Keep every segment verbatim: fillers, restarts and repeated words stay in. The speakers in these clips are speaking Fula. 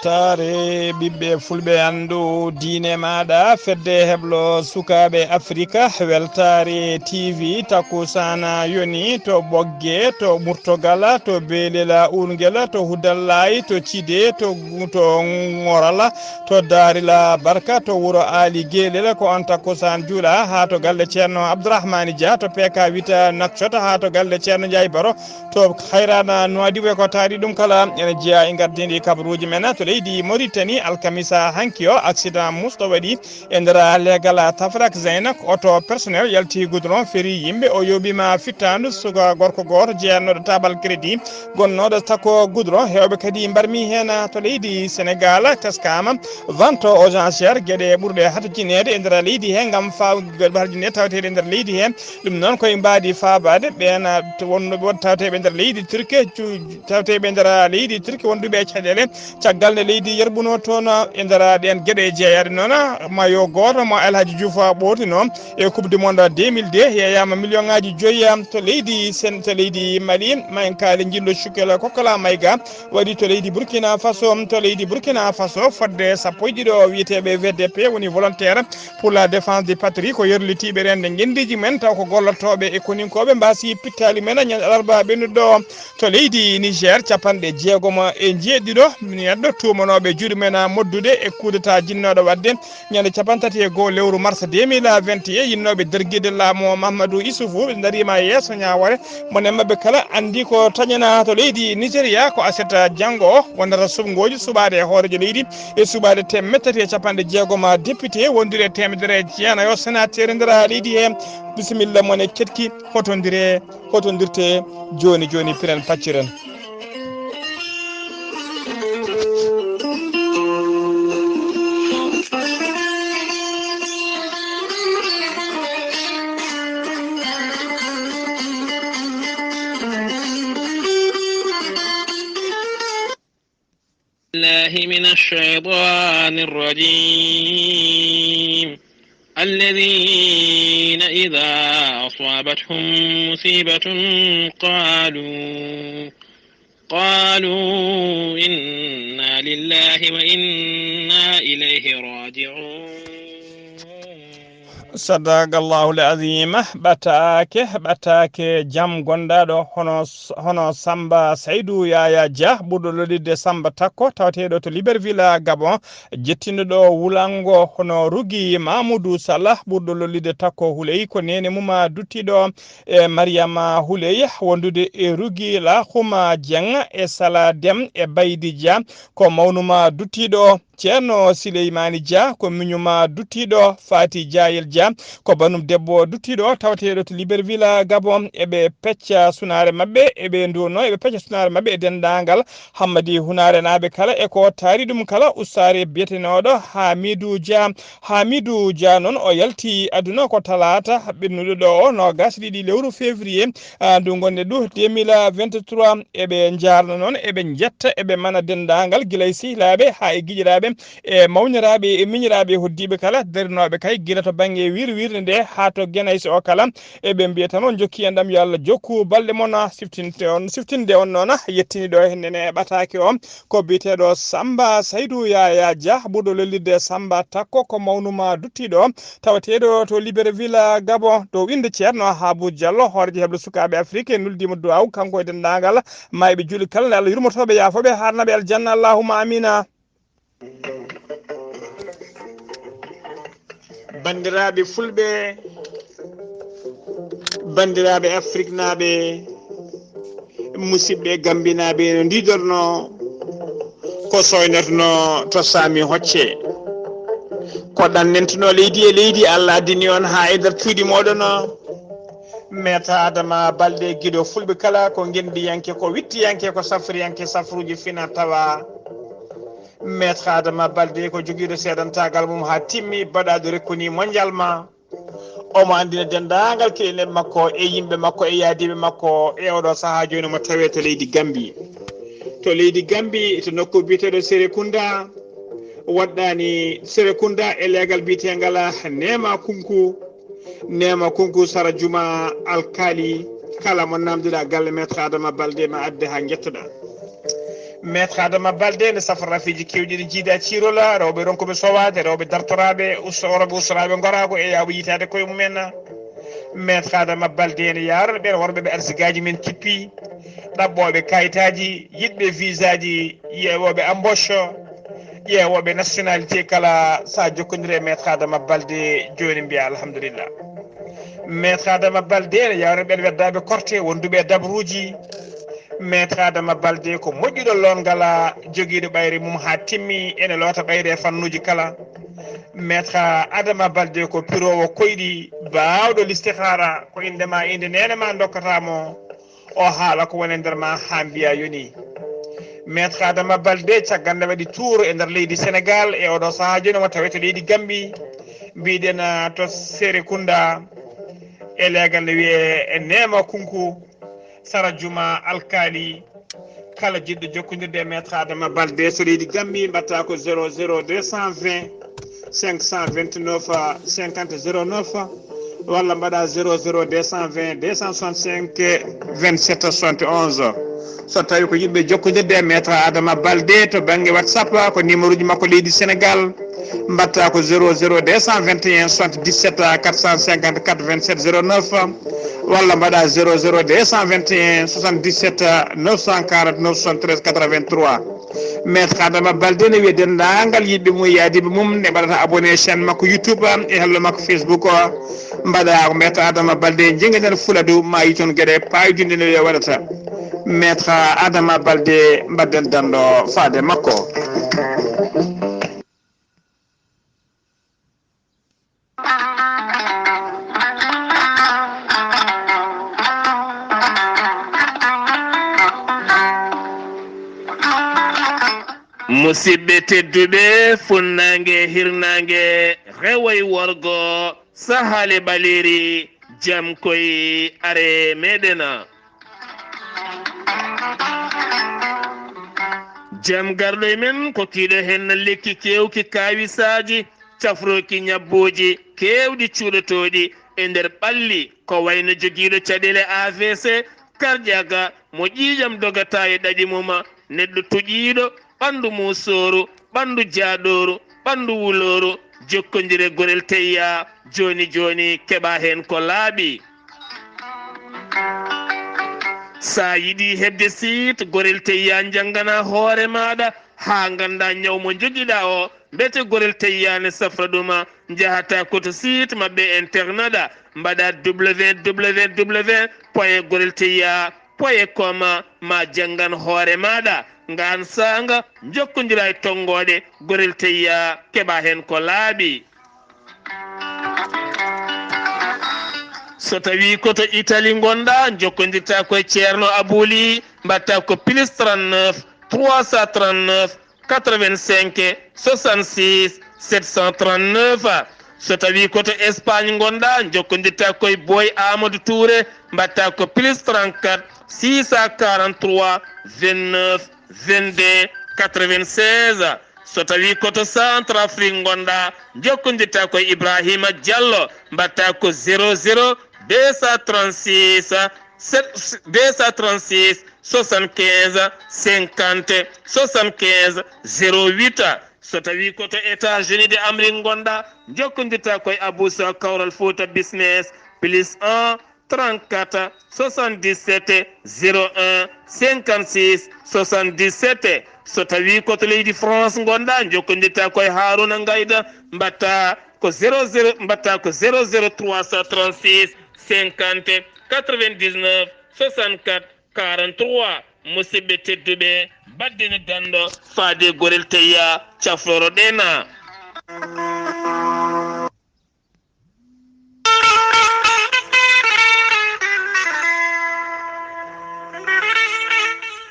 Taare ɓiɓɓe fulɓe anndu diine maaɗa, fedde heblo sukaaɓe Afrika, weltaare T V, takkusaan yoni to Ɓogge, to Murtogal, to Beelel Uurngel, to Hudallaay, to Cide, to, to Ŋoral, to Daarila Barka, to wuro Aali Geelel. Ko on takkusaan juula haa to galle Ceerno Abdourahmane Dia, to P K Wita Nakcot, haa to galle Ceerno Njaay Baro, to Hayrana Nuwaadibu. E ko taari ɗum kala, ene jeyaa e ngardiindi kabaruuji men to leydi Mauritanie. Alkamisa hanki o, accident musɗo waɗi e nder leegal Tafrak Zeynak. Oto personnel yalti goudron, feri yimɓe, o yooɓiima fittaandu. Suka gorko gooto jeyannoɗo tabal crédit, gonnooɗo takko goudron. Heewɓe kadi mbarmi heen to leydi Sénégal. Teskaama vente aux enchères, geɗe ɓurɗe hatajineede e nder leydi he, ngam fa-, hatajineede taweteeɗe e nder leydi he. Ɗum noon koye mbaadi faabaade ɓeen, ah, to wonno-, won taweteeɓe nder leydi Turki, cu-, taweteeɓe nder, ah, leydi Turki wonduɓe e caɗeele. Caggal nde leydi yerɓuno toon, ah, e nder, ah, ɗeen geɗe jeeyaaɗe noon, ah, mayo gooto mo El Hadji Diouf, ah, ɓoortino e Coupe du Monde deux mille deux, yeeyaama million ŋaaji joyi, ah, to leydi Sen-, to leydi Mali. Ma en kaali njiɗɗo Cukel Kokola Mayga waɗi to leydi Burkina Faso. To leydi Burkina Faso, fodde sappo e ɗiɗo wiyeteeɓe V D P, woni volontaire pour la défense de patrie, ko yerlitiiɓe rende ngenndiiji men, taw ko gollotooɓe e koninkooɓe, mbaasi pittaali men ñande alarba ɓennuɗo o. To leydi Niger, capanɗe jeegom e jeeɗiɗo neɗɗo tuumanooɓe juuɗe men moddude e coup d'État jinnooɗo waɗde ñande capantati e goo lewru mars deux mille vingt et un, yinnooɓe dargide laamu Mahamadou Issoufou, ɓe ndariima yeeso ñaawoore. Mone maɓɓe kala anndi ko taƴanaa to leydi Nigeria, ko aset janngo o wonata suɓngooji suɓaade e hooreejo leydi e suɓaade teemedde tati e capanɗe jeegom député, wondude e teemedere e jeenayo sénateur nder leydi he. Bisimilla mone keɗki, hotondire, hotondirte jooni jooni, piren pacciren. الله من الشيطان الرجيم. الذين إذا أصابتهم مصيبة قالوا، قالوا إنا لله وإنا إليه راجعون. Sadaqallahul azim. Ɓataake, ɓataake jam gondaaɗo hono, hono Samba Saydou Yaya Dia, ɓurɗo lollirde Samba Takko, tawateeɗo to Libreville, Gabon, jettinɗo ɗo wulango hono Rugi Mamoudou Salah, ɓurɗo lollirde Takko Huley, ko neene mum duttiɗo e Mariama Huley, wondude e Rugi Laxuma Dieng e Sala Dem e Baydi Dia, ko mawnuma duttiɗo Ceerno Sileymaani Dia, ko miñuma duttiiɗo Faati Jaayel Dia, ko banum debbo duttiiɗo tawateeɗo to Libreville, Gabon. Eɓe pecca sunaare maɓɓe, eɓe nduwno, eɓe pecca sunaare maɓɓe e denndaangal Hammadi Hunaare naaɓe kala, e ko taari ɗum kala, ustaare biyetenooɗo Hamidou Dia. Hamidou Dia noon, o yalti aduna ko talaata ɓennuɗo ɗo o, noogaas e ɗiɗi lewru février, ah, ndu ngonɗen ɗo, deux mille vingt-trois. Eɓe njaarna noon, eɓe njetta, eɓe mana denndaangal gila e sehilaaɓe haa e giƴiraaɓe, e mawniraaɓe, e miñiraaɓe, e hoddiiɓe kala, darinooɓe kay gila to bannge wir wirde nde haa to Genayso o kala. Eɓe mbiya tan, on njokki enɗam, yo Allah jokku balɗe mon, siftinte on, siftinde on noon, yettini ɗo hennene e ɓataake o, ko biyeteeɗo Samba Saydou Yaya Dia, ɓurɗo lollirde Samba Takko, ko mawnuma duttiiɗo, tawateeɗo to Libreville, Gabon, dow innde Ceerno Habu Diallo, hooreejo heɓlo sukaaɓe Afrik, en nuldiima duwaaw, kanko e denndaangal maayɓe juulɓe kala, nde Allah yurmotooɓe, yaafooɓe, haarnaaɓe aljanna, allahumma amina. Banndiraaɓe fulɓe, banndiraaɓe afriknaaɓe, musidɓe gambinaaɓe, no ndiidorno, ko soynotono to saami hocce, ko ɗannentuno leydi e leydi, Allah addini on haa e nder cuuɗi mooɗon. Meeta Adama Balde, giɗo fulɓe kala, ko ngenndiyanke, ko wittiyanke, ko safriyanke, safruuji fina tawa. Meeta Adama Balde ko jogiiɗo seedantaagal mum haa timmi, baɗaaɗo rekkoni mondial ma. Omo anndina denndaangal keɗineeɓe makko e yimɓe makko e yaadiiɓe makko e oɗo sahaa jooni, omo tawee to leydi Gambi. To leydi Gambi, to nokku biyeteeɗo Serekunda, waɗɗaani Serekunda e leegal biyeteengal Neema Kunku. Neema Kunku sara juma alkaali, kala mo naamnduɗaa galle Maître Adama Balde, ma adde haa njettoɗaa. Maître Adama Balde ne safra rafiiji keewɗi ɗi jiida ciirola, rewɓe ronkuɓe sowaade, rewɓe dartoraaɓe, usto-, rewɓe ustoraaɓe ngoraago e yaawɓe yitaade koye mumen. Maître Adama Balde ne yaarana ɓeen worɓe ɓe arsigaaji men kippi, ɗaɓɓooɓe kayitaaji, yiɗɓe visaaji, yeewooɓe embauche, ƴeewooɓe nationalité kala, sa jokkondire e Maître Adama Balde, jooni mbiya alhamdulillah. Maître Adama Balde ene yawna ɓen weddaaɓe korte wonduɓe e dabruuji. Maître Adama Balde ko moƴƴuɗo loongal, jogiiɗo ɓayre mum haa timmi, ene loota ɓayre e fannuuji kala. Maître Adama Balde ko piroowo koyɗi, baawɗo listihara, ko innde ma, innde neene ma ndokkata mo. O haala ko woni e nder ma haa mbiya yoni. Maître Adama Balde, caggal nde waɗi tour e nder leydi Sénégal, e oɗo sahaa jooni omo tawe to leydi Gambi, mbiɗen, ah, to Serekunda, e leegal ne wiye Neema Kunku, sara juma alkaali. Kala jiɗɗo jokkondirde e Maître Adama Balde so leydi Gambi, mbatta ko zéro zéro deux cent vingt cinq cent vingt-neuf cinquante zéro neuf, walla mbaɗa zéro zéro deux cent vingt deux cent soixante-cinq vingt-sept soixante et onze. So tawi ko yiɗɓe jokkondirde e Maître Adama Balde to bannge WhatsApp, ko numéro ji makko leydi Sénégal, mbatta ko zéro zéro deux cent vingt et un soixante-dix-sept quatre cent cinquante-quatre vingt-sept zéro neuf, walla mbaɗa zéro zéro deux cent vingt et un soixante-dix-sept neuf cent quarante-neuf soixante-treize quatre-vingt-trois. Maître Adama Balde ne wiya denndaangal yiɗɓe mum e yaadiiɓe mum ne mbaɗata abonné chaîne makko YouTube e hello makko Facebook o. Mbaɗa ko Maître Adama Balde, njeñgaɗen Fuladu, ma yi toon geɗe paayodinɗe no wiya waɗata. Maître Adama Balde, mbaɗden danndo faade makko. Musidɓe tedduɓe, funnaange, hirnaange, rewo e worgo, sahaale ɓaleeri, jam koy are meɗen. Jam garɗo e men, kokkiiɗo heen lekki keewki kaawisaaji, cafrooki ñabbooji keewɗi cuuɗotooɗi e nder ɓalli, ko wayno jogiiɗo caɗeele A V C, kardiaque, mo ƴiiƴam dogata e ɗaɗi mum, neɗɗo toƴiiɗo, ɓanndu muusooru, ɓanndu jaaɗooru, ɓanndu wulooru, jokkondire Gorel Teyya, jooni jooni keɓa heen ko laaɓi. Sa yiɗi heɓde site Gorel Teyya, njanngana hoore maaɗa haa ngannda ñaw mo njogiɗa o, mbete Gorel Teyya ne safra ɗum, njahata ko to site maɓɓe internet, mbaɗa W W W point gorel teyya point com, ma janngan hoore maaɗa. Ngaan saanga, njokkondira e tonngooɗe Gorel Teyya, keɓa heen ko laaɓi. So tawi ko to Italie ngonɗa, jokkondirta ko e Ceerno Abouli, mbatta ko plus trente-neuf trois cent trente-neuf quatre-vingt-cinq soixante-six sept cent trente-neuf. So tawi ko to Espagne ngonɗa, jokkondirta ko e Boy Amadou Touré, mbatta ko plus trente-quatre six cent quarante-trois vingt-neuf vingt-deux quatre-vingt-seize. So tawi ko to Centrafrique ngonɗa, jokkondirta ko e Ibrahima Diallo, mbatta ko zéro zéro deux cent trente-six, deux cent trente-six soixante-quinze cinquante soixante-quinze zéro huit. So tawi ko to États-Unis de Amérique ngonɗa, jokkondirta ko e Abou Sow Kawral Fouta Business, plus un trente-quatre soixante-dix-sept zéro un cinquante-six soixante-dix-sept. So tawi ko to leydi France ngonɗa, jokkondirta ko e Haruna Ngayda, mbatta ko zéro zéro, mbatta ko zéro zéro trois cent trente-six cinquante quatre-vingt-dix-neuf soixante-quatre quarante-trois. Musidɓe tedduɓe, mbaɗden danndo faade Gorel Teyya, cafroro ɗena.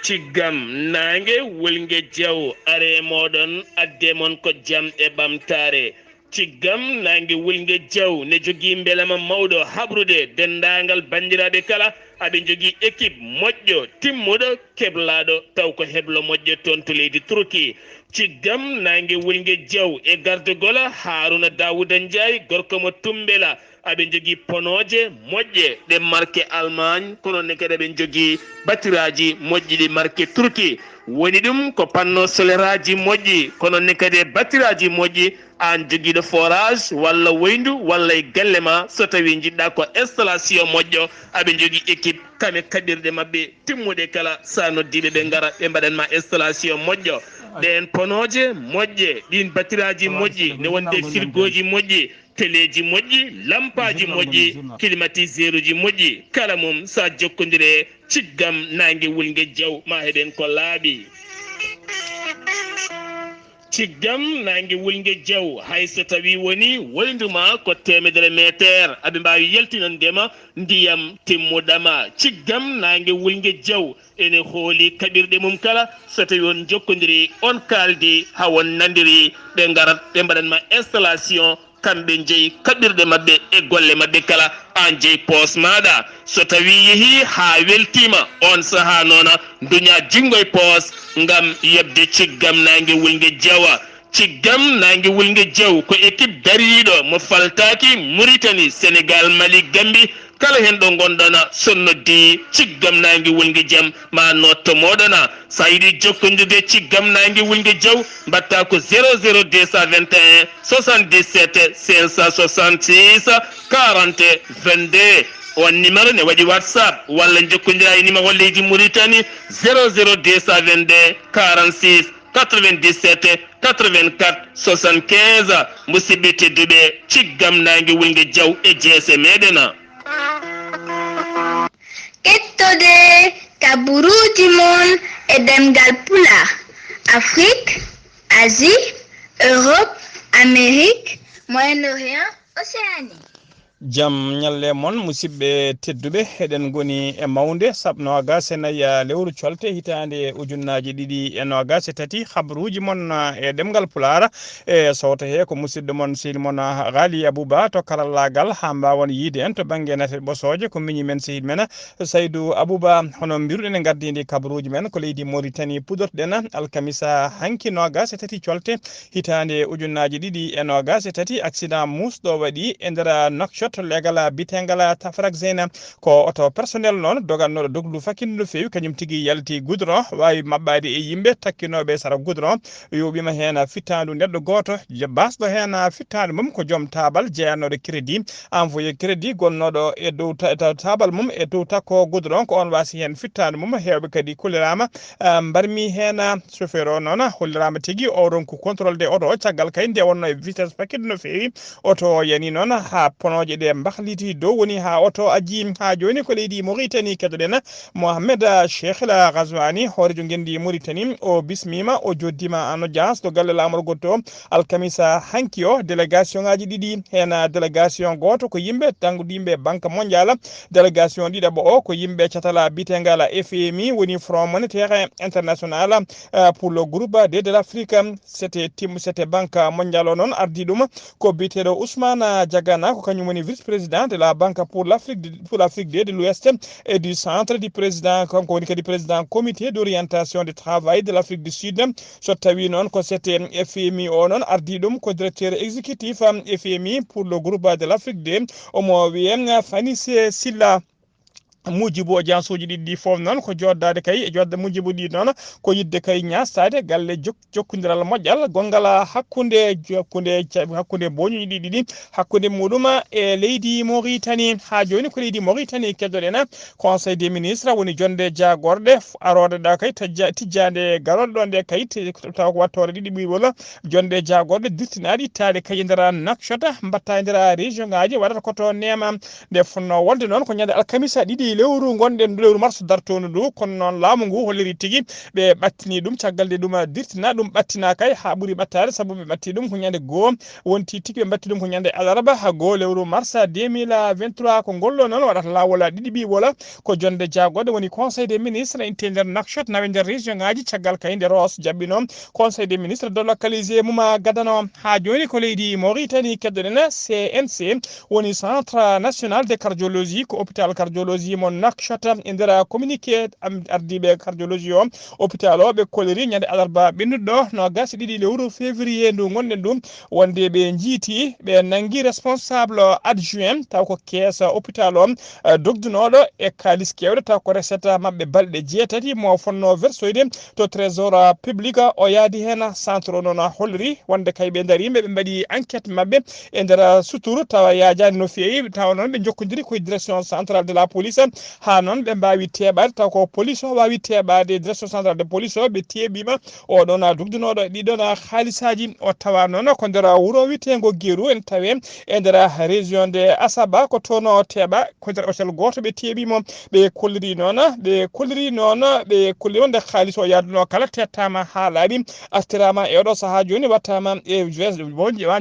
Ciggam naange wulnge jaw are mooɗon, adde mon ko jam e ɓamtaare. Ciggam naange wulnge jaw ne jogii mbelema mawɗo haɓrude denndaangal banndiraaɓe kala. Aɓe njogii équipe moƴƴo, timmuɗo, keblaaɗo, taw ko heblo moƴƴo toon to leydi Turki. Ciggam naange wulnge jaw e gardagol Haruna Dawuda Njaay, gorko mo Tumbela. Aɓe njogii ponooje moƴƴe ɗe marke Allemagne, kono ne kadi aɓe njogii batiraaji moƴƴi ɗi marke Turki. Woni ɗum ko panneau soleraaji moƴƴi, kono ne kadi e battiraaji moƴƴi. Aan jogiiɗo forage walla woyndu walla e galle ma, so tawii njiɗɗaa ko installation moƴƴo, aɓe njogii équipe kame kaɓirɗe maɓɓe timmuɗe kala. So a noddii ɓe, ɓe ngara, ɓe mbaɗan ma installation moƴƴo. Ɗeen ponooje moƴƴe, ɗiin battiraaji moƴƴi, ne wonde firgooji moƴƴi, teleeji moƴƴi, lampaaji moƴƴi, climatiseuruji moƴƴi, kala mum so a jokkondire ciggam naange wulnge jaw, ma heɓen ko laaɓi. Ciggam naange wulnge jaw, hay so tawii woni woyndu ma ko teemedere meeteer, aɓe mbaawi yaltinande ma ndiyam timmuɗam. Ciggam naange wulnge jaw ene hooli kaɓirɗe mum kala. So tawii on njokkondirii, on kaaldi, haa on nandirii, ɓe ngarat, ɓe mbaɗan ma installation. Kamɓe njeyi kaɓirɗe maɓɓe e golle maɓɓe kala, aan jeyi poos maaɗa. So tawii yehii haa weltiima, oon sahaa noon, nduñaa jinngo e poos ngam yoɓde ciggam naange wulnge jaw. Ciggam naange wulnge jaw ko équipe dariiɗo mo faltaaki Mauritanie, Sénégal, Mali, Gambie, kala heen ɗo ngonɗon, so noddii ciggam naange wulnge jaw, ma noddo mooɗon. So a yiɗi jokkondirde ciggam naange wulnge jaw, mbaɗtaa ko zéro zéro deux cent vingt et un soixante-dix-sept cinq cent soixante-six quarante vingt-deux. On numéro ne waɗi WhatsApp walla njokkondiraa e numéro leydi Mauritanie, zéro zéro deux cent vingt-deux quarante-six quatre-vingt-dix-sept quatre-vingt-quatre soixante-quinze. Musidɓe tedduɓe, ciggam naange wulnge jaw e jeese meɗen. Kettode kaburuuji mon e ɗemngal Pulaar, Afrik, Asie, Europe, Amérique, Moyen-Orient, Océanie. Jam ñalle mon, musidɓe tedduɓe. Eɗen ngoni e mawnde sappo noogaas e nayi lewru colte hitaande ujunnaaji ɗiɗi e noogaas e tati. Habruuji mon e ɗemngal Pulaar, e sowto he ko musidɗo mon, sehil mon, Ghali Abouba to karallaagal, haa mbaawon yiide en to bannge nafe ɓosooje, ko miñi men, sehil men, Saydou Abouba. Hono mbiruɗen e ngardiindi kabaruuji men, ko leydi Mauritanie puɗortoɗen alkamisa hanki noogaas e tati colte hitaande ujunnaaji ɗiɗi e noogaas e tati. Accident muusɗo waɗi e nder Nouakchott, leegal biteengal Tafrak Zeyna. Ko oto personnel noon dogannooɗo doglu fakindu no feewi, kañum tigi yalti goudron, waawi maɓɓaade e yimɓe takkinooɓe sara goudron. Yoɓiima heen fittaandu neɗɗo gooto, je-, baasɗo heen fittaandu mum ko joom taabal jeyanooɗo crédit, envoyé crédit gonnooɗo e dow ta-, ta-, taabal mum e dow takko goudron, ko oon waasi heen fittaandu mum. Heewɓe kadi kulliraama, ah, mbarmi heen, ah, chauffeur o noon holliraama tigi o ronku contrôle de oto o, caggal kay nde wonnoo e vitesse fakindu no feewi. Oto o yani noon haa ponooje ɗe mbahliti dow, woni haa oto ajji. Haa jooni ko leydi Mauritanie keɗoɗen Mohamed Cheikh El Ghazouani, hooreejo ngenndi Mauritanie, o bismiima, o joddiima en audience to galle laamorgo to alkamisa hanki o. Délégation ngaaji ɗiɗi, heen délégation gooto ko yimɓe tanngude yimɓe Banque Mondiale, délégation ɗiɗaɓo o ko yimɓe catal biteengal F M I, woni Front Monétaire International, euh, pour le groupe de, de l'Afrique, c'était tim-, c'était Banque Mondiale o noon ardii ɗum. Ko biyeteeɗo Ousmane Diagana, ko kañum woni vice-président de la Banque pour l'Afrique de, pour l'Afrique de, de l'Ouest et du Centre du président, kanko woni kadi président comité d'orientation de travail de l'Afrique du Sud. So tawii noon ko C T F M I o noon ardii ɗum, ko directeur exécutif, um, F M I pour le groupe de l'Afrique de, omo wiyee Fanise Silla. Mujibu audience uji ɗiɗi ɗi fof noon ko joddaade kay e jodde mujibu ɗi noon ko yiɗde kay ñaastaade galle jok-, jokkondiral moƴƴal gonngal hakkunde, hakkunde ca-, hakkunde boñuuji ɗi ɗiɗi, hakkunde muɗum e leydi Mauritanie. Haa jooni ko leydi Mauritanie keddoɗen. Conseil des ministres woni jonnde jaagorɗe f-, arooɗe ɗa kay tajja-, tijjaande garooɗe ɗo nde kay te-, tawa ko wattoore ɗiɗi ɓiwol jonnde jaagorɗe dirtinaaɗe ittaade kay e nder Nouakchott, mbatta e nder région ngaaji, waɗata ko to Neema. Nde fotnoo wonde noon ko ñande alkamisa ɗiɗi lewru ngonɗen ndu, lewru mars dartoondu ndu, kono noon laamu ngu holliri tigi ɓe ɓattini ɗum, caggal nde ɗum dirtina, ɗum ɓattina kay haa ɓuri ɓattaade, sabu ɓe ɓatti ɗum ko ñande goo, wonti tigi ɓe mbatti ɗum ko ñande alarba haa goo lewru mars deux mille vingt-trois. Ko ngol ɗo noon waɗata laawol ɗiɗi ɓiwol, ko jonnde jaagorɗe woni Conseil des ministres, itte nder Nouakchott, nawe nder région ngaaji, caggal kay nde Roos jaɓɓino Conseil des ministres délocalisé mum gadano. Haa jooni ko leydi Mauritanie keddoɗen, C N C, woni Centre National de Cardiologie, ko hôpital cardiologie mo Nouakchott. E nder communiqué am ardiiɓe cardiologie o hôpital o, ɓe kolliri ñande alarba ɓennuɗo noogas e ɗiɗi lewru février ndu ngonɗen ɗum, wonde ɓe njiiti, ɓe nangi responsable adjoint, taw ko keesa hôpital o, eh, dogdunooɗo e kaalis keewɗo, taw ko recette maɓɓe balɗe jeetati mo fonnoo versoyde to trésor public. O yaadi heen, centre o noon holliri wonde kay ɓe ndariima, ɓe mbaɗi enquête maɓɓe e nder suturu, tawa yaajaani no feewi, tawa noon ɓe njokkodiri ko e direction centrale de la police, haa noon ɓe mbaawi teeɓaade, taw ko police o waawi teeɓaade, direction centrale de police o, ɓe teeɓiima oɗon dogdunooɗo e ɗiɗon haalisaaji. O tawa noon ko nder wuro wiyeteengo Geru, en tawe e nder région de Asaba, ko toon o teeɓa, ko nder hôtel gooto ɓe teeɓiimo. Ɓe kolliri noon, ɓe kolliri noon, ɓe kolliri wonde haalis o yaadunoo kala tettaama haa laaɓi, artiraama e oɗo sahaa jooni, wattaama e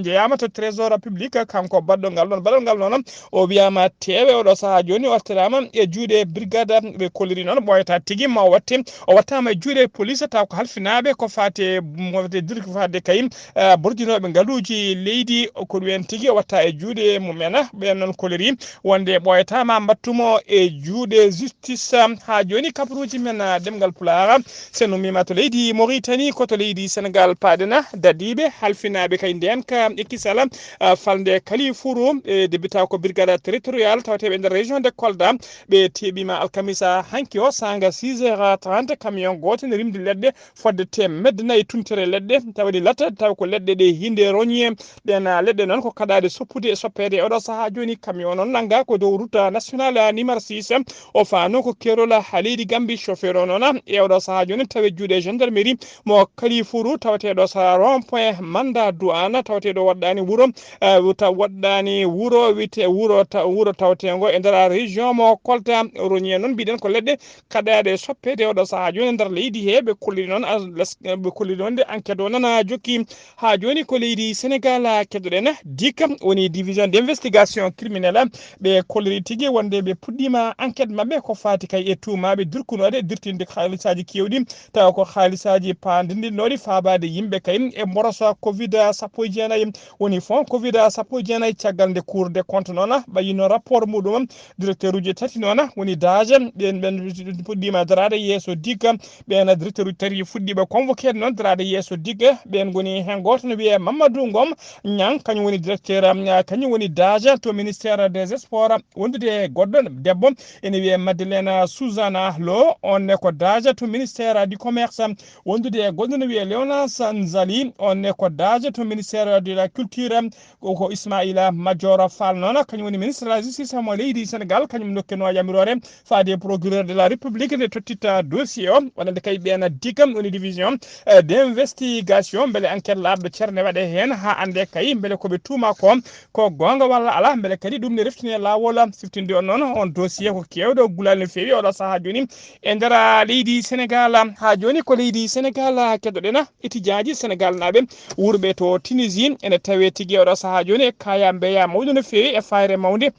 jeyaama to trésor public, kanko baɗɗo ngal ɗoon, baɗɗo ngal noon, o wiyaama teewe oɗo sahaa jooni, o artiraama e juuɗe brigade. Ɓe kolliri noon ɓooyata tigi ma o watte, o wattaama e juuɗe police, taw ko halfinaaɓe ko faati e, mo faati e dirki faade kay, eh, bordinooɓe ngaluuji leydi, ko ɗum en tigi o watta e juuɗe mum en. Ɓeen noon kolliri wonde ɓooyata ma mbattumo e juuɗe justice. Haa jooni kabaruuji men, eh, ɗemngal Pulaar, so en ummiima to leydi Mauritanie, ko to leydi Sénégal paaɗen, dadiiɓe halfinaaɓe kay ndeenka e kisal, ah, falnde Kalifuru, e debita ko brigade territorial tawateeɓe e nder région de Kolda, ɓe teeɓiima alkamisa hanki o, saanga six heures trente, camion gooto ne rimdi leɗɗe fodde teemedde nayi tuntere leɗɗe, tawa ɗi latta, tawa ko leɗɗe ɗe hinde roñe. Ɗeen, ah, leɗɗe noon ko kaɗaaɗe soppude e soppeede e oɗo sahaa jooni. Camion noon nannga ko dow route nationale numéro six, o faano ko keerol haa leydi Gambie. Chauffeur o noon e oɗo sahaa jooni tawe juuɗe gendarmerie mo Kalifuru, tawateeɗo sa rond point Manda Douane, tawateeɗo waɗɗaani wuro, eh, wuta waɗɗaani wuro wite wuro ta-, wuro tawateengo e nder région mo Kolda. Roñe noon mbiɗen ko leɗɗe kaɗaaɗe soppeede oɗo sahaa jooni nder leydi he. Ɓe kolliri noon, ah, les-, ɓe kolliri noon nde enquête o nana jokki. Haa jooni ko leydi Sénégal, ah, keɗoɗen. DIC woni division d'investigation criminelle. Ɓe kolliri tigi wonde ɓe puɗɗiima enquête maɓɓe ko faati kay e tuumaaɓe dirkunooɗe dirtinde haalisaaji keewɗi, tawa ko haalisaaji paandinɗinooɗi faabaade yimɓe kay e mboroso covid sappo e jeenayi. Woni fonds covid sappo e jeenayi, caggal nde Cour des comptes noon ɓayino rapport muɗum, directeur uji tati noon woni dage, ɓeen ɓeen puɗɗiima daraade yeeso DIC. Ɓeen directeur uji tati fuɗɗiiɓe convoqueede noon daraade yeeso DIC. Ɓeen ngoni heen gooto no wiyee Mamadou Ngom Niang, kañum woni directeur, ah, kañum woni dage to ministère des sports, wondude e goɗɗo debbo ene wiyee Madeleine Suzana Lo, on ne ko dage to ministère du commerce, wondude e goɗɗo no wiyee Léonard Sanzali, on ne ko dage to ministère de la culture. Ko, ko Ismaïla Madior Fall noon, kañum woni ministre de la justice mo leydi Sénégal, kañum dokkeno yamiroore faade procureur de la République nde tottitta dossier o, wonande kay ɓeen DIC woni division, eh, d'investigation, mbele enquête laaɓɗo cerne waɗe heen haa annde kay mbele ko ɓe tuuma ko, ko goonga walla alaa, mbele kadi ɗum ne reftine laawol. Siftinde on noon, on dossier ko keewɗo gulal no feewi oɗo sahaa jooni e nder leydi Sénégal. Haa jooni ko leydi Sénégal keɗoɗen. Étudiant ji Sénégal naaɓe wurɓe to Tunisie ene tawe tigi oɗo sahaa jooni e kaya mbeya mawɗo no feewi e fayre mawnde.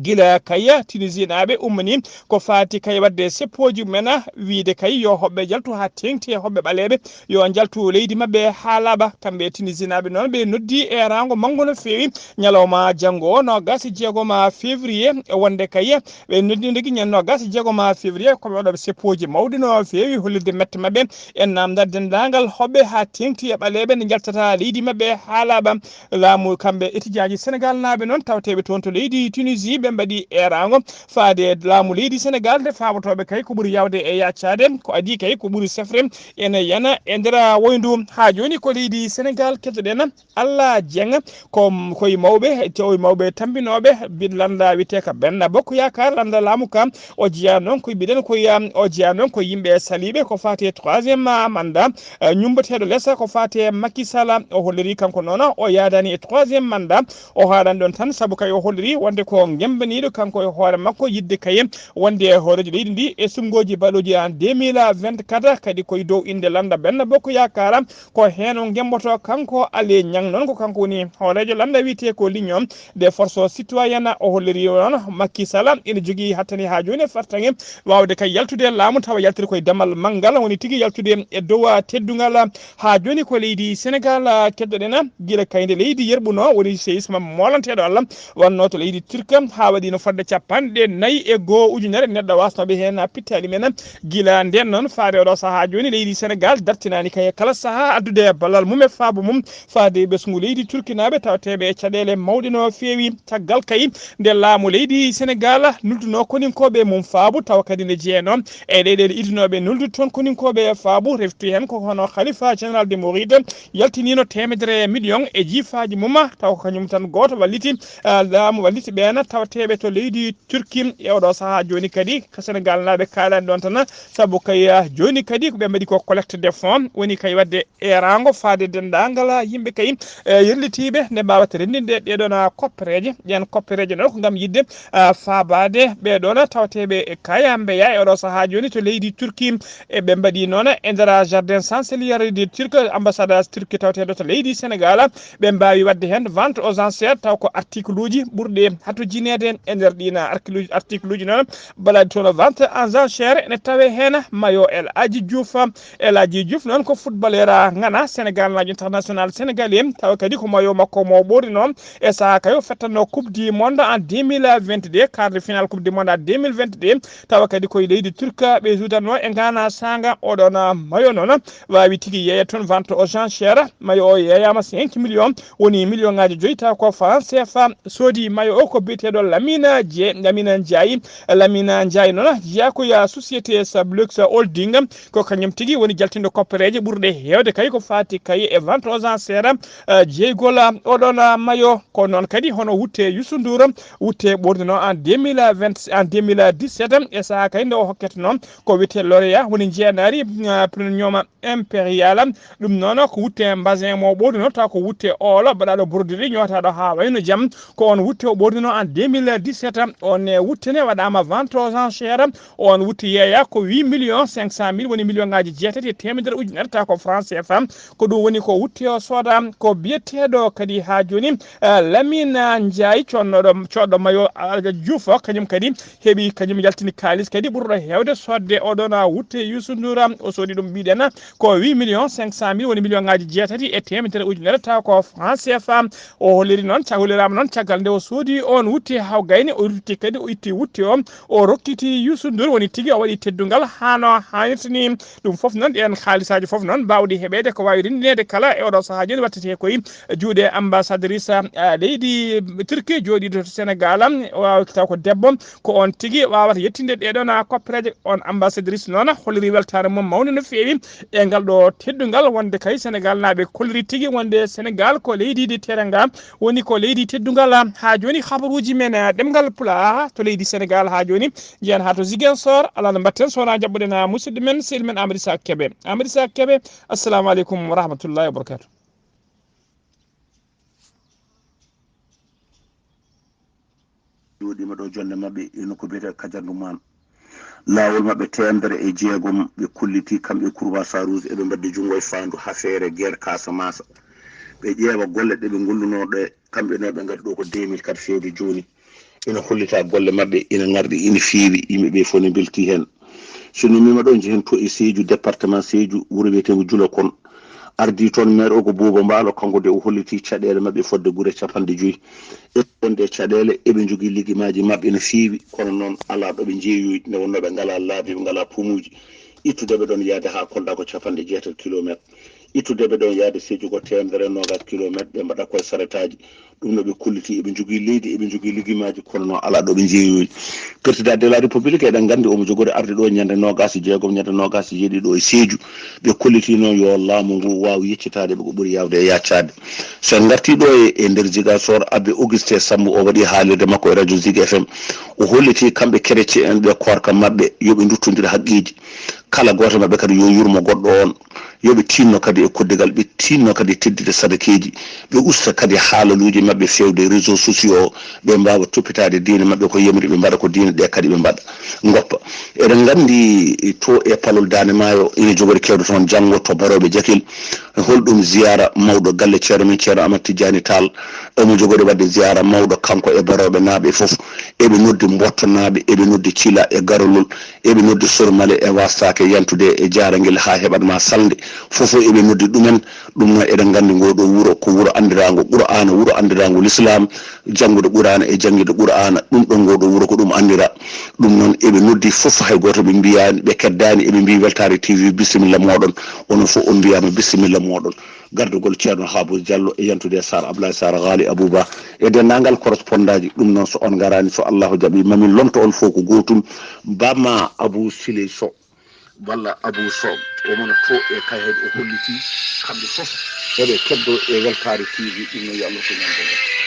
Gila kaya Tunisie naaɓe ummani ko faati kay waɗde seppooji mumen, wiide kay yo hoɓɓe jaltu haa teeŋti e hoɓɓe ɓaleeɓe, yo njaltu leydi maɓɓe haa laaɓa. Kamɓe Tunisie naaɓe noon ɓe noddi e raango manngo no feewi ñalawma janngo o noogas e jeegom février, wonde kay ɓe noddi ndigi ñande noogas e jeegom février ko ɓe waɗooɓe seppooji mawɗi no feewi hollirde mette maɓɓe. En namdat denndaangal hoɓɓe haa teeŋti e ɓaleeɓe nde njaltata leydi maɓɓe haa laaɓa. Laamu kamɓe étudiant ji Sénégal naaɓe noon tawteeɓe toon to leydi Tunisie ɓe mbaɗi eeraango faade laamu leydi Sénégal nde faabotooɓe kay ko ɓuri yawde e yaccaade, ko adii kay ko ɓuri sefre ene yana e nder woyndu. Haa jooni ko leydi Sénégal keddoɗen. Alla Dieng ko koye mawɓe, koye mawɓe tambinooɓe bi-, lannda wiyetee ka Benno Bokk Yaakaar, lannda laamu ka. O jeyaa noon ko mbiɗen ko ya-, o jeyaa noon ko yimɓe saliiɓe ko faati e troisième mandat, eh, ñummbateeɗo lesa ko faati e Macky Sall. O holliri kanko noon o yaadaani e troisième mandat. O haaɗani ɗoon tan sabu kay o holliri wonde ko gemmbaniiɗo kanko e hoore makko yiɗde kay wonde e hooreejo leydi ndi e suɓngooji baɗooji en deux mille vingt-quatre, kadi koye dow innde lannda Benno Bokk Yaakaar. Ko heen o gemmboto kanko Aly Niang noon, ko kanko woni hooreejo lannda wiyetee ko l'Union des forces citoyennes. O holliri noon Macky Sall ina jogii hattani haa jooni e fartaŋŋe waawde kay yaltude e laamu, tawa yaltiri koye damal manngal, woni tigi yaltude e dow teddungal. Haa jooni ko leydi Sénégal keddoɗen, gila kay nde leydi yerɓunoo, woni séisme moolanteeɗo Allah wonnoo to leydi Turquie. haa waɗiino fodde capanɗe nayi e goo ujunere neɗɗo wasnooɓe heen pittaali men. Gila ndeen noon, faade oɗo sahaa jooni, leydi Senegaal dartinaani kay e kala sahaa addude ballal mum e faabu mum faade e ɓesngu leydi Turkinaaɓe tawateeɓe e caɗeele mawɗe no feewi. Caggal kay nde laamu leydi Senegaal nulduno koninkooɓe mum faabu, tawa kadi nde jeyanoo e leyɗeele idunooɓe nuldude toon koninkooɓe faabu, refti heen ko hono Khalifa Général des Mourides yaltiniino teemedere million e jiifaaji mum, tawa ko kañum tan gooto walliti, ah, laamu walliti ɓeen tawateeɓe to leydi Turki. E oɗo sahaa jooni kadi ko Senegaal naaɓe kaalaani ɗoon tan, sabu kay, ah, jooni kadi ko ɓe mbaɗi ko collecte de fonds, woni kay waɗde eeraango faade denndaangal yimɓe kay, eh, yerlitiiɓe nde mbaawata renndinde ɗee ɗoon, ah, koppereeje. Ɗeen koppereeje noon ko ngam yiɗde, ah, faabaade ɓee ɗoon tawateeɓe e kaya mbeya e oɗo sahaa jooni to leydi Turki. E ɓe mbaɗi noon e nder jardin chancelier de Turc, ambassade Turki tawateeɗo to leydi Senegaal. Ɓe mbaawi waɗde heen vente aux enchères, taw ko article uji ɓurɗi hatojineede e nder ɗiin article uji. Article uji noon mbaɗaɗi toon vente aux enchères, ene tawee heen mayo El Hadji Diouf. El Hadji Diouf noon ko footballeur, ah, ngana Senegaal naajo international sénégalais, tawa kadi ko mayo makko mo ɓoornino e sahaa kayo fettanno Coupe du Monde en deux mille vingt-deux, quart de finale Coupe du Monde en deux mille vingt-deux, tawa kadi koye leydi Turka ɓe juutanno e ngana saanga. Oɗon mayo noon waawi tigi yeeya toon vente aux enchères, mayo o yeeyama cinq millions, woni million ngaji joyi, tawa ko franc C F A soodi mayo o ko biyeteeɗo Lamine Dieng, Lamine Ndiaye. Lamine Ndiaye noon jeyaa ko ya société Sablux Holding, ko kañum tigi woni jaltinɗo koppereeje ɓurɗe heewde kay ko faati kay e vente aux enchères, eh, jeygol, ah, oɗon, ah, mayo. Ko noon kadi hono wutte Youssou Ndour, wutte ɓoornino en deux mille vingt, en deux mille dix-sept, e sahaa kay nde o hokketeno ko wiyetee lauréat, woni njeenaari, ah, premium impérial. Ɗum noon ko wutte mbasin mo ɓoornino, taw ko wutte oolo baɗaaɗo broderie ñootaaɗo haa wayno jam. Ko on wutte o ɓoornino en deux mille dix-sept. On, eh, wutte ne waɗaama vente aux enchères. On wutte yeeya ko huit millions cinq cent mille, woni million ngaji jeetati e teemedere ujunere, taw ko franc C F A. Ko ɗum woni ko wutte o sooda. Ko biyeteeɗo kadi haa jooni, eh, Lamine Ndiaye, coodnoɗo, coodɗo mayo, ah, Diouf, kañum kadi heɓi, kañum yaltini kaalis kadi ɓurɗo heewde soodde oɗon, ah, wutte Youssou Ndour. O soodi ɗum, mbiɗen, ko huit millions cinq cent mille, woni million ngaji jeetati e teemedere ujunere, taw ko franc C F A. O holliri noon, ca-, holliraama noon caggal nde o soodi on wutte haa o gayni, o rutti kadi, o itti wutte o, o rokkiti Youssou Ndour, woni tigi o waɗi teddungal haa no haanirta ni. Ɗum fof noon, ɗeen haalisaaji fof noon mbaawɗi heɓeede ko waawi renndineede kala e oɗo sahaa jooni wattete koye juuɗe ambassadrice, ah, leydi Turquie jooɗiiɗo to Senegaal. O waawi taw ko debbo, ko on tigi waawata yettinde ɗee ɗoon, ah, koppereeje. On ambassadrice noon holliri weltaare mum mawnde no feewi e ngal ɗo teddungal, wonde kay Senegaal naaɓe kolliri tigi wonde Senegaal ko leydi ndi teranga, woni ko leydi teddungal. Haa jooni habaruuji men, ah, ɗemngal Pulaar to leydi Senegaal haa jooni njeyan haa to Ziguinchor. Alaa no mbaɗten so wonaa njaɓɓuɗen, ah, musidɗo men, sehil men Amadou Issa Kébé. Amadou Issa Kébé, assalamu aleykum wa rahmatullahi wa barakatuh. Jooɗiima ɗo, jonde maɓɓe ino ko biyetee Kajandu Maan. Laawol maɓɓe teemedere e jeegom, ɓe kolliti kamɓe Kurba Saruus, eɓe mbaddi junngo e faandu hafeere guerre Casamance. Ɓe ƴeewa golle ɗe ɓe ngollunoo ɗe, kamɓe no ɓe ngari ɗo ko deux mille quatre feewde jooni. Ina hollita golle maɓɓe, ina ngarɗi, ina feewi, yimɓe ɓe fof ne mbelti heen. So nummiima ɗo, njehen to e Sédhiou, département Sédhiou, wuro wiyeteengo Julakon. Ardii toon maire o ko Buuba Mbaalo, kanko de o holliti caɗeele maɓɓe fodde gure capanɗe joyi. E ɗon ɗe caɗeele, eɓe njogii liggimaaji maɓɓe no feewi, kono noon alaa ɗo ɓe njeeyoyi, nde wonnoo ɓe ngalaa laabi, ɓe ngalaa pomuuji. Ittude ɓe ɗoon yaade haa Kolda ko capanɗe jeetati kilomeeter. Ittude ɓe ɗoon yaade Sédhiou ko teemedere e noogaas kilomeeter, ɓe mbaɗa koye saretaaji. Ɗum no ɓe kolliti, eɓe njogii leydi, eɓe njogii liggimaaji, kono noon alaa ɗo ɓe njeeyoyi. Président de la République, eɗen nganndi omo jogori arde ɗo ñande noogaas e jeegom, ñande noogaas e jeeɗiɗo e Sédhiou. Ɓe kolliti noon yo laamu ngu waaw yeccitaade ɓe ko ɓuri yaawde e yaccaade. So en ngartii ɗo e, e nder Ziguinchor, Abbé Augustin Sambou, o waɗi haalirde makko e radio Zik F M. O holliti kamɓe chrétien en ɓe koorka maɓɓe, yo ɓe nduttondir haqqeeji. Kala gooto maɓɓe kadi yo yurmo goɗɗo on. Yo ɓe tinno kadi e koddigal, ɓe tinno kadi e teddinde sadakeeji, ɓe usta kadi haalaluuji maɓɓe feewde réseaux sociaux o, ɓe mbaawa toppitaade diine maɓɓe ko yamiri ɓe mbaɗa, ko diine ɗe kadi ɓe mbaɗa, ngoppa. Eɗen nganndi to e palol Daande Maayo ina jogori kewde toon janngo to Barooɓe Jakil. Holɗum ziyaara mawɗo galle ceerno men, Ceerno Amat Tijjaani Taal? Omo jogori waɗde ziyaara mawɗo kanko e Barooɓe naaɓe fof. Eɓe noddi Mbotto naaɓe, eɓe noddi Cila e Garolol, eɓe noddi Sormale e Wastaake, yantude e Jaarangel haa heɓat ma salnde. Fof eɓe noddi ɗumen. Ɗum noon eɗen nganndi ngoo ɗoo wuro ko wuro anndiraango Qur'aana, wuro anndiraango Lislaam, janngude Qur'aana e janngude Qur'aana. Ɗum ɗoon ngoo ɗoo wuro ko ɗum anndira. Ɗum noon eɓe noddi fof, hay gooto ɓe mbiyaani, ɓe keddaani, eɓe mbiyi Weltaare T V bisimilla mooɗon. Onon fof on mbiyaama bisimilla mooɗon. Gardugol Ceerno Haabus Jallo e yantude e Saar Ablaye Saar Gaali Abuba e denndaangal korosponndaaji. Ɗum noon so on ngaraani, so Allahu jaɓii, mamin lomto on fof ko gootum. Bamma Abou Siley Sow walla Abou Sow, omo no to e Kayhayɗi, o holliti kamɓe fof eɓe keddo e Weltaare T V. Ɗum noon yo Allah ko ñande.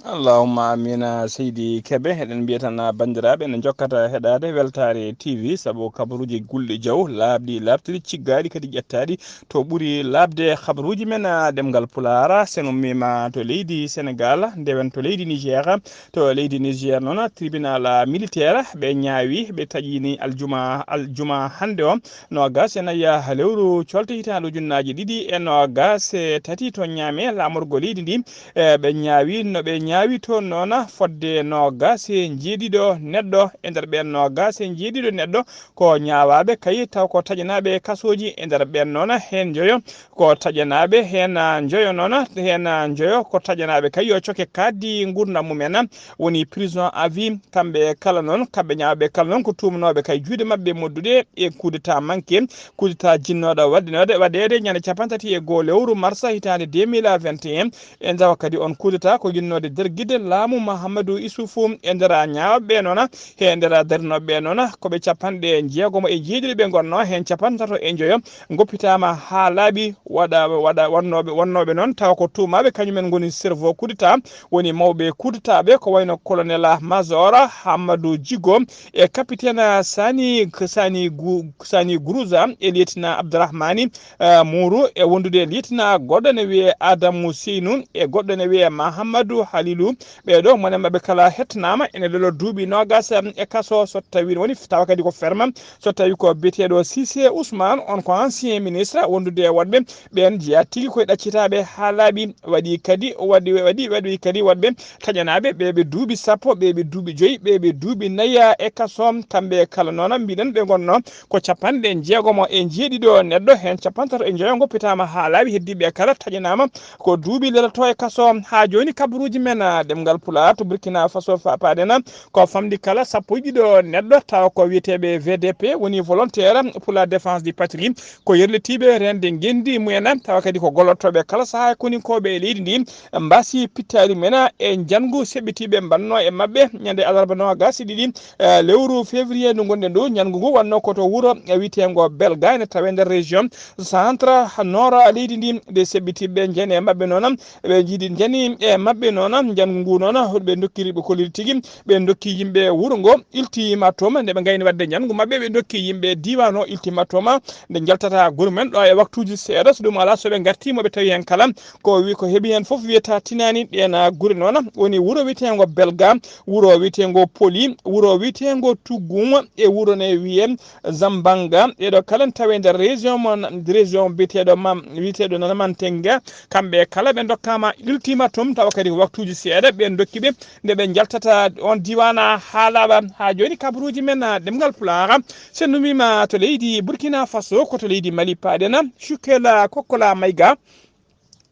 Allahumma amina, seydi Kebe. Eɗen mbiya tan, ah, banndiraaɓe ene njokkata heɗaade Weltaare T V, sabu kabaruuji gulɗi jaw, laaɓɗi, laaɓtuɗi, ciggaaɗi, kadi ƴettaaɗi to ɓuri laaɓde. Kabaruuji men, ah, ɗemngal Pulaar, sen ummiima to leydi Senegaal, ndewen to leydi Niger. To leydi Niger noon, tribunal, ah, militaire, ɓe ñaawi, ɓe taƴini aljuma, aljuma hannde o, noogas e nayi, ah, lewru colte hitaande ujunnaaji ɗiɗi e noogas e tati to Ñaame, laamorgo leydi ndi. E ɓe ñaawi, no ɓe ñaawi toon noon, fodde noogas e njeeɗiɗo neɗɗo. E nder ɓeen noogas e njeeɗiɗo neɗɗo, ko ñaawaaɓe kay, taw ko taƴanaaɓe kasooji. E nder ɓeen noon, heen njoyo ko taƴanaaɓe, heen, ah, njoyo noon, heen, ah, njoyo ko taƴanaaɓe kay, yo coke kaaɗdi nguurndam mumen, woni prison à vie. Kamɓe kala noon, kamɓe ñaawɓe kala noon, ko tuumnooɓe kay juuɗe maɓɓe modduɗe e coup d'État manqué, coup d'État jinnooɗo waɗde, waɗeede ñande cappanɗe tati e goo lewru mars hitaande deux mille vingt et un. E njawa kadi on coup d'État ko jinnoode dergide laamu Mahamadou Issoufou. E nder ñaawɓe noon, he nder darnooɓe noon, ko ɓe cappanɗe jeegomo e jeeɗiɗi ɓe ngonnoo, heen cappanɗe tato e njoyo ngoppitaama haa laaɓi, waɗa, waɗa, wonnooɓe, wonnooɓe noon tawa ko tuumaaɓe, kañumen ngoni cerveau coup d'État, woni mawɓe coup d'État ɓe, ko wayno colonel major Hammadou Djigo e capitaine Sani, Sani Gou-, Sani Gourouza e lieutenant Abdourahmani, eh, Mourou, e wondude e lieutenant goɗɗo ne wiyee Adamou Seynou e goɗɗo ne wiyee Mahamadou Halilou. Ɓee ɗoo, mone maɓɓe kala hettanaama ene leloo duuɓi noogas e kaso, so tawii woni tawa kadi ko ferme, so tawii ko biyeteeɗo Cissé Ousmane, on ko ancien ministre, wondude e woɗɓe ɓeen jeyaa tigi koye ɗaccitaaɓe haa laaɓi. Waɗi kadi, waɗi, waɗi, waɗi kadi woɗɓe taƴanaaɓe ɓe ɓe duuɓi sappo, ɓe ɓe duuɓi joyi, ɓe ɓe duuɓi nayi e kaso. Kamɓe kala noon, mbiɗen ɓe ngonnoo ko cappanɗe jeegomo e jeeɗiɗo neɗɗo, heen cappanɗe tato e njoyo ngoppitaama haa laaɓi, heddiiɓe kala taƴanaama ko duuɓi lelotoo e kaso. Haa jooni, kabaruuji men, ah, ɗemngal Pulaar to Burkina Faso fa-, paaɗen ko famɗi kala sappo e ɗiɗo neɗɗo, tawa ko wiyeteeɓe V D P, woni volontaire pour la défense du patrie, ko yerlitiiɓe reende ngenndi mumen, tawa kadi ko gollottooɓe kala sahaa e koninkooɓe e leydi ndi, mbaasi pittaali mumen e njanngu seɓɓitiiɓe mbannoo e maɓɓe ñande alarba noogas e ɗiɗi, eh, lewru février ndu ngonɗen ndu. Njanngu ngu wannoo ko to wuro wiyeteengo Belga, ene tawee nder région centre nord leydi ndi. Nde seɓɓitiiɓe njani e maɓɓe noon, ɓe njiidi njani e maɓɓe noon, njanngu ngu noon, hoɗo ɓe ndokkiri ɓe kolliri tigi, ɓe ndokki yimɓe wuro ngo ultimatum, nde ɓe ngayni waɗde njanngu maɓɓe, ɓe ndokki yimɓe diiwaan o ultimatum, nde njaltata gure men ɗo e waktuuji seeɗa, so ɗum alaa, so ɓe ngartii, mo ɓe tawi heen kala, ko wi-, ko heɓi heen fof wiyata tinaani. Ɗeen gure noon woni wuro wiyeteengo Belga, wuro wiyeteengo Poli, wuro wiyeteengo Tugum, e wuro ne wiyee Zambanga. Ɗee ɗoo kala ne tawee nder région mo, région biyeteeɗo ma, wiyeteeɗo Nana Mantenga. Kamɓe kala ɓe ndokkaama ultimatum, tawa kadi ko waktuuji seeɗa ɓe ndokki ɓe, nde ɓe njaltata on diiwaan haa laaɓa. Haa jooni, kabaruuji men, ah, ɗemngal Pulaar, so en ummiima to leydi Burkina Faso, ko to leydi Mali paaɗen. Cukela Kokkola Mayga,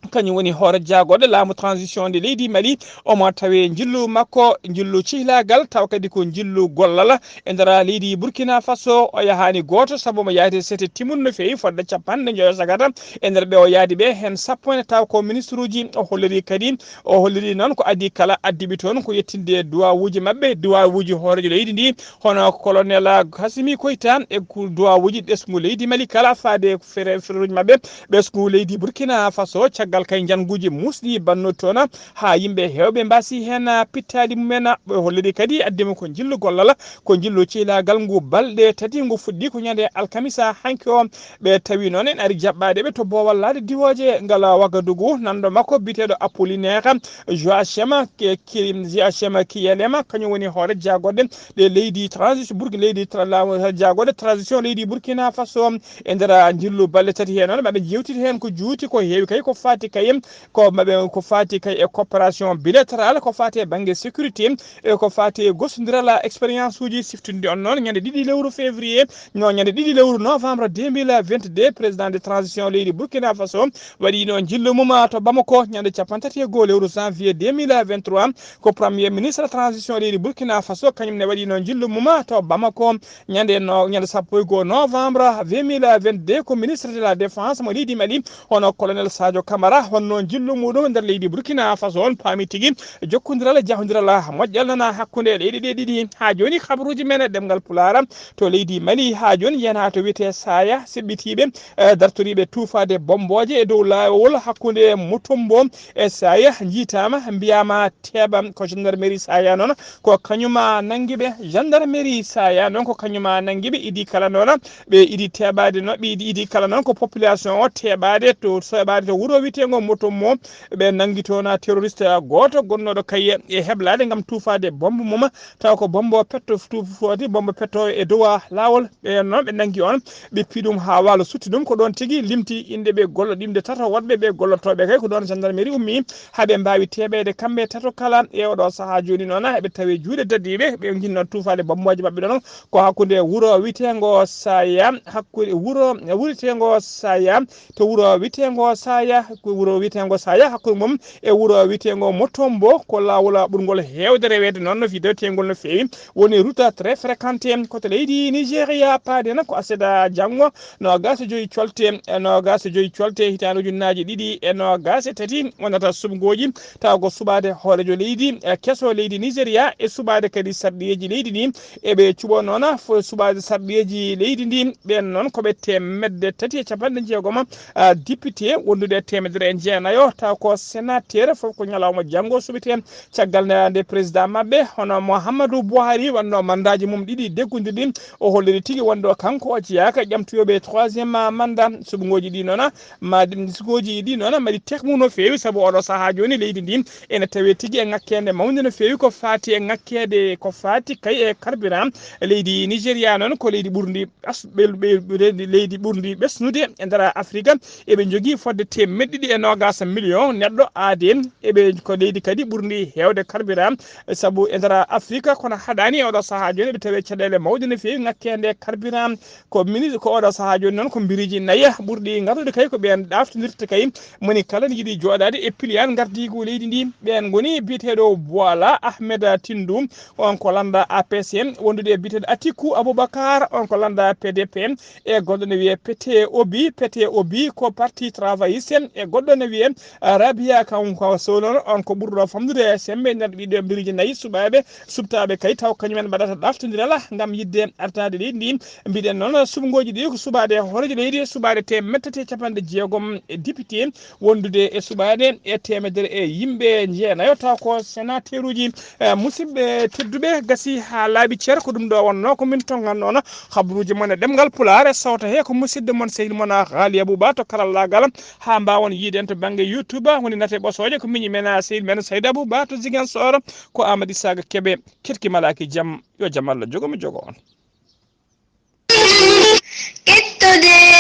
kañum woni hoore jaagorɗe laamu transition nde leydi Mali. Omo tawi njillu makko, njillu cihlaagal, tawa kadi ko njillu gollal e nder leydi Burkina Faso. O yahaani gooto, sabu omo yaadi sete timunde no feewi, fodde cappanɗe njoyo sagata. E nder ɓe o yaadi ɓe, heen sappo ene tawa ko ministre uji. O holliri kadi, o holliri noon ko adii kala addiiɓe toon ko yettinde duwawuuji maɓɓe, duwawuuji hooreejo leydi ndi, hono colonel Assimi Goïta, e ku-, duwawuuji ɓesngu leydi Mali kala, faade fere-, fereeruuji maɓɓe ɓesngu leydi Burkina Faso, caggal kay njannguuji muusɗi bannooɗi toon, haa yimɓe heewɓe mbaasi heen pittaali mumen. Ɓe holliri kadi addima ko njillu gollal, ko njillu cihlaagal ngu balɗe tati ngu fuɗɗi ko ñande alkamisa hanki o. Ɓe tawi noon en ari jaɓɓaade ɓe to boowal laaɗe diwooje ngal Wagadugu, nanɗo makko biyeteeɗo Apollinaire Joachim Ke-, Ki-, Joachim Kiyelema, kañum woni hoore jaagorɗe ɗe leydi transition Burki-, leydi tra-, laamu jaagorɗe transition leydi Burkina Faso. E nder njillu balɗe tati heen noon, maɓe njeewtidi heen ko juuti, ko heewi kay ko faati fatti kay ko maɓe ko fati kay e coopération bilatérale, ko fati e bannge sécurité, e ko fati e gostondiral expérience uji siftude on noon ñande ɗiɗi lewru février, no ñande ɗiɗi lewru novembre deux mille vingt-deux, président de transition leydi Burkina Faso waɗino jillu mum to Bamako ñande capanɗe tati e goho lewru janvier deux mille vingt-trois. Ko premier ministre transition leydi Burkina Faso, kañum ne waɗino jillu mum to Bamako ñande no, ñande sappo e goho novembre deux mille vingt-deux. Ko ministre de la défense mo leydi Mali, hono colonel Sadio Camara, honno jillu muɗum nder leydi Burkina Faso on paami tigi jokkondiral e jahondiral moƴƴal nana hakkunde leyɗe ɗe ɗiɗi. Ha joni habaruji men e ɗemngal Pulaar to leydi Mali ha joni yana to wiyete Saya, seɓɓitiɓe, eh, dartoriɓe tuufaade bombooje e dow laawol hakkunde Mutombo e Saya njiitaama, mbiyaama teeɓa. Ko gendarmerie Saya noon ko kañuma nanngi ɓe. Gendarmerie Saya noon ko kañuma nanngi ɓe. Idi kala noon ɓe idi teeɓaade no, ɓe idi, idi kala noon ko population o teeɓaade to, soɓaade to wuro wiyeteengo Mutombo. Ɓe nanngi toon terroriste gooto gonnooɗo kay e heblaade ngam tuufaade bombe mum, taw ko bombo petto tuufooti, bombo petto e dow laawol. Ɓe noon ɓe nanngi on, ɓe pii ɗum haa waalo sutti ɗum. Ko ɗoon tigi limti innde ɓe gollo ɗimde tato woɗɓe ɓe gollotooɓe kay, ko ɗoon gendarmerie ummi haa ɓe mbaawi teeɓeede kamɓe tato kala. E oɗo sahaa jooni noon eɓe tawi juuɗe dadiiɓe, ɓe njinnoo tuufaade bombooje maɓɓe ɗoon ko hakkunde wuro wiyeteengo Saya, hakkunde wuro wiyeteengo Saya, to wuro wiyeteengo Saya, ko wuro wiyeteengo Saya, hakkunde mum e wuro wiyeteengo Mutombo, ko laawol ɓurngol heewde reweede noon no fii dewteengol no feewi, woni route très fréquentée. Ko to leydi Nigeria paaɗen, ko aset janngo noogaas e joy colte, e noogaas e joy colte hitaande ujunnaaji ɗiɗi e noogaas e tati wonata suɓngooji, tawa ko suɓaade hooreejo leydi, e keso leydi Nigeria e suɓaade kadi sarɗiyeeji leydi ndi. Eɓe cuɓoo noon fo suɓaade sarɗiyeeji leydi ndi. Ɓeen noon ko ɓe teemedde tati e capanɗe jeegom, ah, député, wondude e teemedere e jeenayo, taw ko sénateur, fof ko ñalawma janngo suɓetee. Caggal nde, nde président maɓɓe, hono Mouhamadou Bouhari, wannoo mandaaji mum ɗiɗi deggondirɗi, o holliri tigi wonde o kanko o jeyaaka ƴamtoyooɓe troisième mandat. Suɓngooji ɗi noon, ma ɗi, suɓngooji ɗi noon mbaɗi tekmu no feewi, sabu oɗo sahaa jooni leydi ndi ene tawee tigi e ŋakkeende mawnde no feewi ko faati e ŋakkeede, ko faati kay e carburant. Leydi Nigeria noon ko leydi ɓurndi ɓes-, ɓe-, ɓe-, ɓe-, leydi ɓurndi ɓesnude e nder Afrika. Eɓe njogii fodde teemeɗɗe ɗiɗi e noogaas million neɗɗo aadee. Eɓe ko leydi kadi ɓurndi heewde carburant, sabu e nder Afrika, kono haɗaani e oɗo sahaa jooni eɓe tawee caɗeele mawɗe no feewi ŋakkeende carburant. Ko mini-, ko oɗo sahaa jooni noon ko biriiji nayi ɓurɗi ngardude kay ko ɓeen ɗaaftondirta kay. Moni kala ne yiɗi jooɗaade e piliyaan ngardiigu leydi ndi. Ɓeen ngoni biyeteeɗo Bola Ahmed Tindo, on ko lannda A P C, wondude e biyeteeɗo Atiku Abubakar, on ko lannda P D P, e goɗɗo ne wiyee Pete Obi. Pete Obi ko parti travailliste, e goɗɗo ne wiyee, ah, Rabia Kanko Solo, on ko ɓurɗo famɗude e semmbe nder ɗiɗo biriiji nayi suɓaaɓe suɓtaaɓe kay taw kañum en mbaɗata ɗaftondiral ngam yiɗde artaade leydi ndi. Mbiɗen noon, suɓngooji ɗi ko suɓaade hooreejo leydi, suɓaade teemeɗɗe tati e capanɗe jeegom e député, wondude e suɓaade e teemedere e yimɓe jeenayo, taw ko sénateur uji. Eh, musidɓe tedduɓe, gasi haa laaɓi cer, ko ɗum ɗo wonnoo ko min tonngannoon habaruuji mon e ɗemngal Pulaar, e sawto he ko musidɗo mon sehil mon Haali Abuba to karallaagal, haa mbaawon yiiden to bannge YouTube, woni nate ɓosooje ko miñi men sehil men Sayda Abuba to Ziguinchor, ko Amady Saga Kebe, ketki malaaki jam, yo jam Allah jogo mi jogo on. Kettude